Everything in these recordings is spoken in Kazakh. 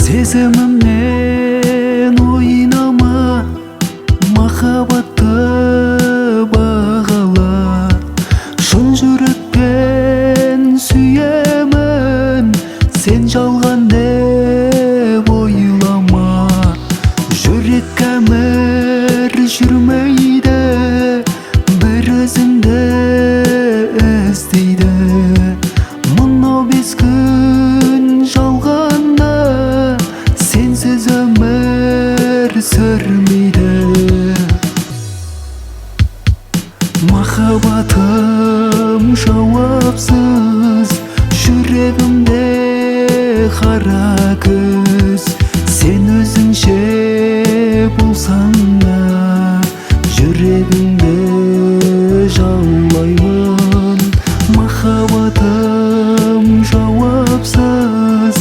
Сезімімнен ойнама, махаббатты бағала. Шын жүрекпен сүйемін, сен жалған деп ойлама. Жүрек әмір жүрмейді, бір өзіңді іздейді. Мынау бес күн жалғанда сенсіз өмір сүрмейді. Махаббатым жауапсыз, жүрегімде қара күз. Сен өзіңше болсаң да, жүрегіңді жаулаймын. Махаббатым жауапсыз,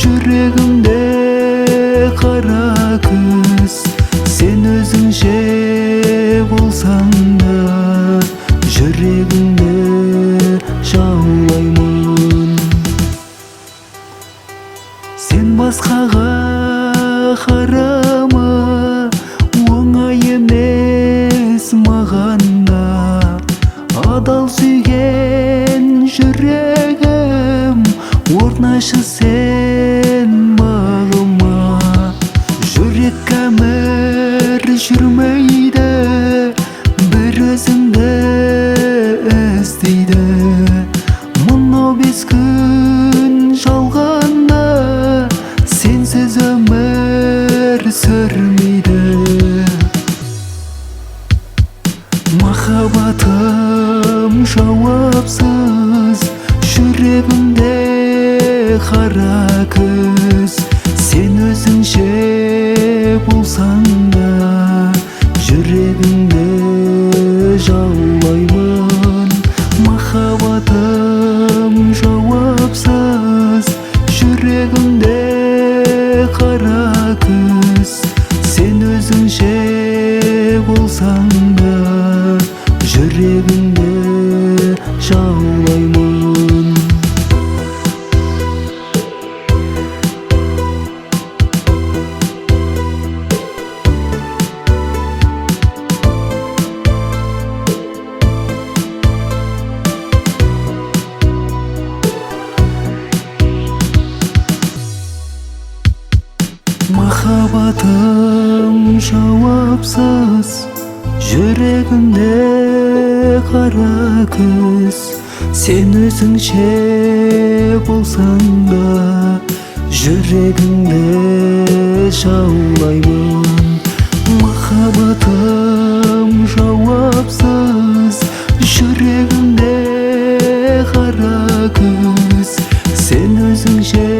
жүрегімде қара күз. Сен өзіңше болсаң да, жүрегіңді жаулаймын. Сен басқаға қарама, оңай емес маған да. Адал сүйген жүрегім, орнашы сен бағыма. Жүрек әмір жүрмейді, бір өзіңді іздейді. Мынау бес күн жалғанда сенсіз өмір сүрмейді. Махаббатым жауапсыз, жүрегімде қара күз. Сен өзіңше болсаң да, жүрегіңді жаулаймын. Махаббатым жауапсыз, жүрегімде қара күз. Сен өзіңше болсаң да, жүрегіңді жаулаймын. Махаббатым жауапсыз, жүрегімде қара күз. Сен өзіңше болсаң да, жүрегіңді жаулаймын. Махаббатым жауапсыз, жүрегімде қара күз. Сен өзіңше